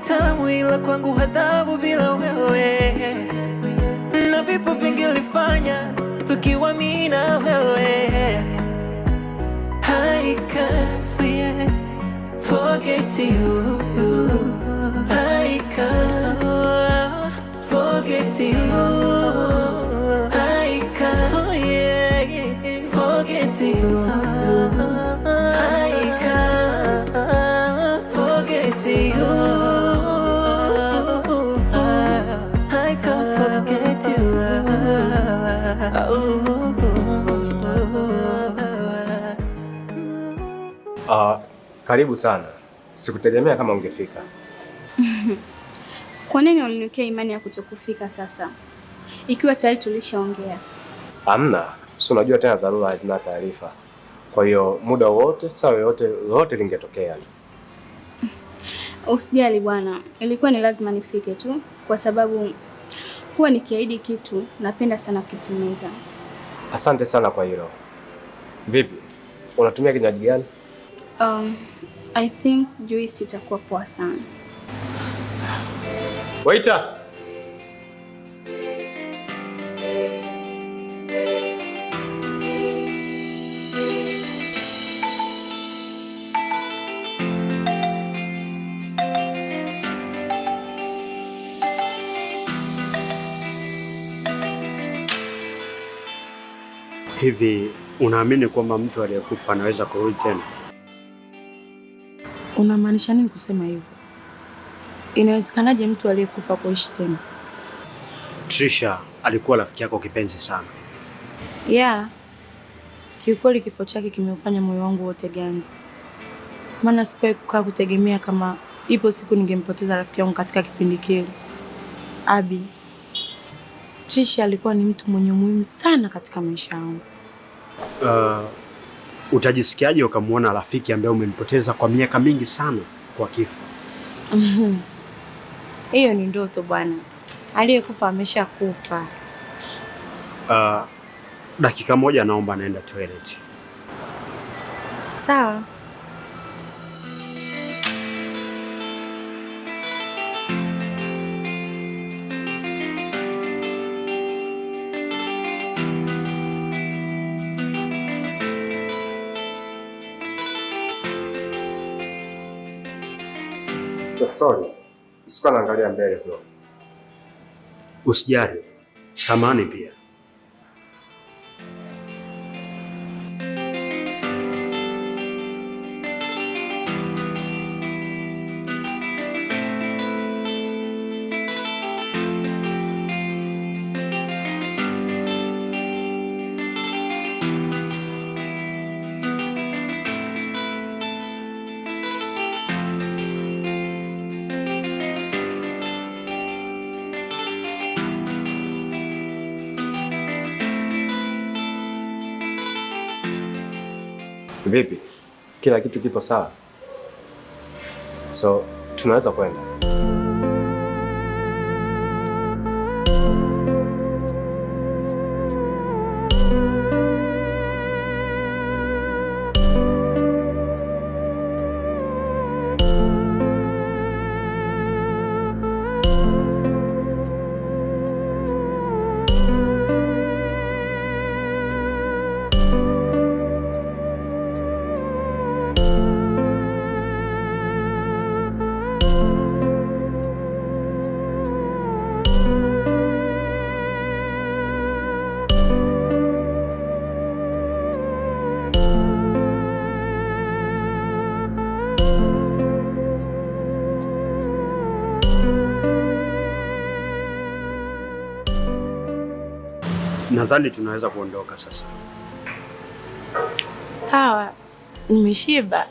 tamu, ila kwangu adhabu bila wewe, na vipo vingi nilifanya tukiwa mimi na wewe. I can't, yeah, forget you. I can't forget you. I can't, yeah, forget you. I can't forget you. I can't forget you. Oh. Karibu sana. Sikutegemea kama ungefika. Kwa nini uliniwekea imani ya kutokufika sasa, ikiwa tayari tulishaongea? Hamna, si unajua tena dharura hazina taarifa. Kwa hiyo muda wowote, saa yoyote, lolote lingetokea tu. Usijali bwana, ilikuwa ni lazima nifike tu, kwa sababu huwa nikiahidi kitu napenda sana kukitimiza. Asante sana kwa hilo. Vipi, unatumia kinywaji gani? I think juice itakuwa poa sana. Waiter! Hivi unaamini kwamba mtu aliyekufa anaweza kurudi tena? Unamaanisha nini kusema hivyo? Inawezekanaje mtu aliyekufa kuishi tena? Trisha alikuwa rafiki yako kipenzi sana. Yeah. Kiukweli kifo chake kimeufanya moyo wangu wote ganzi, maana sikuwahi kukaa kutegemea kama ipo siku ningempoteza rafiki yangu katika kipindi kile. Abi, Trisha alikuwa ni mtu mwenye umuhimu sana katika maisha yangu. Utajisikiaje ukamwona rafiki ambaye umempoteza kwa miaka mingi sana kwa kifo? Hiyo ni ndoto bwana, aliyekufa ameshakufa. Dakika moja naomba naenda toilet. Sawa. Sorry, sikuwa naangalia mbele bro. Usijali, samahani pia. Vipi? Kila kitu kipo sawa? So tunaweza kwenda. Nadhani tunaweza kuondoka sasa. Sawa, nimeshiba.